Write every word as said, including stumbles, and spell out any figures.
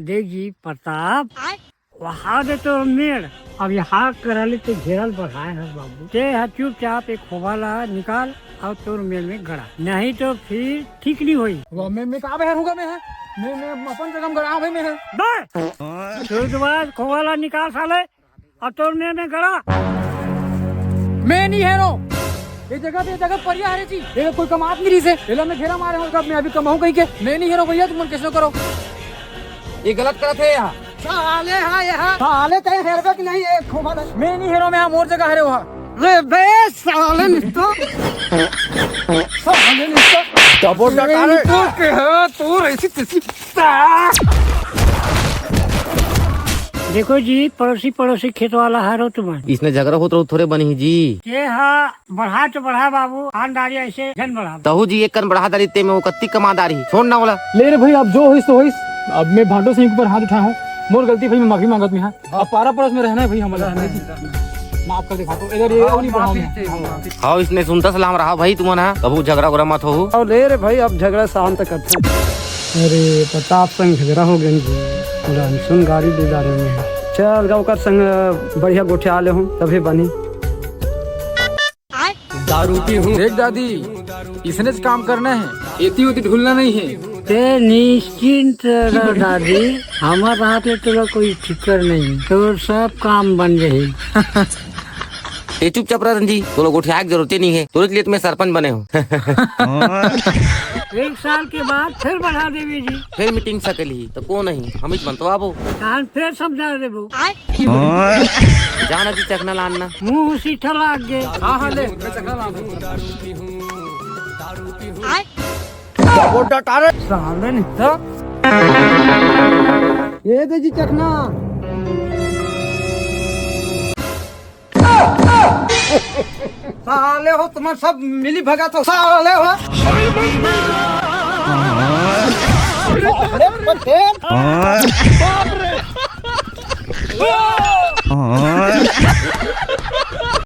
देख जी प्रताप, वहा दे तो मेड़, अब यहाँ करा ले ते घेरल बढ़ाए हस बाबू। ते हा चुपचाप एक खोबा ला निकाल अउ तोर मेड़ में गड़ा, नहीं तो फिर ठीक नहीं होई। वाह, मैं, मैं का बहर हूँ गा मैं, हाँ? मैं, मैं अपन जगह में गड़ा हूँ भाई मैं, हाँ। बस, फिर दोबारा खोबा ला निकाल साले। अब तोर मेड़ में गड़ा। मैं नहीं हेरो। ये जगह, ये जगह परिया हरे जी। ये कोई कमात नहीं रही से। एला मैं घेरा मारे हूँ, मैं अभी कमाऊँ कहीं के। मैं नहीं हेरो भैया, तुम कैसे करो? ये गलत करत हे यहाँ। साले हाँ यहाँ। साले तय हेरबे कि नहीं, एक खोबा दे। मैं नहीं हेरो, मैं मोर जगह हरे वहाँ। रे बे साले निस्तो। साले निस्तो। डबो डटा रे। तो के है, तू ऐसी तैसी। देखो जी, पड़ोसी, पड़ोसी खेत वाला हरो तुमन। इसने झगड़ा होत रहो, थोड़े बनी ही जी। ये हा बढ़ा तो बढ़ा बाबू, खानदारी ऐसे जन बढ़ा। तहू जी एक कन बढ़ा दारी ते में वो कत्ती कमा दारी। छोड़ ना ओला। ले रे भाई, अब जो होइस तो होइस। अब मैं भाटो सिंह के ऊपर हाथ उठाया हूँ, मोर गलती भाई, मैं माफी मांगत में हाँ। अब पारा पड़ोस में रहना है भाई हमारा। माफ कर दे भाटो, इधर ये नहीं बढ़ाऊँ मैं। हाँ, इसने सुनता सलाम रहा भाई तुमन हा, कभू झगड़ा उगड़ा मत हो। और ले रे भाई, अब झगड़ा शांत करते हैं। अरे प्रताप संग झगड़ा हो गया जी, पूरा सुन गाड़ी दे जा रहे हैं। चल गा ओकर संग बढ़िया गोठिया ले हूँ, तभी बनी। दारू पी हूँ। देख दादी, इसने च काम करना है, एती ओती ढुलना नहीं है। ते निश्चिंत रह दादी, हमर हाथ में तोला कोई फिकर नहीं, तोर सब काम बन जाही। ए चुपचाप रह जी, तोला गोठियाए के जरूरत नहीं है, तोरे लिए तो मैं सरपंच बने हूँ। एक साल के बाद फिर बढ़ा देवे जी। फिर मीटिंग सकली तो को नहीं, हम ही बनतवाबो। तहन फिर समझा देबो। जाना जी चखना लानना। मुंह सीठा लाग गे। हाँ, हाँ, ले, मैं चखना लानहूँ। साले नहीं तो। ये दे जी चखना। साले हो, तुम सब मिली भगत हो, साले हो। अरे पटेल।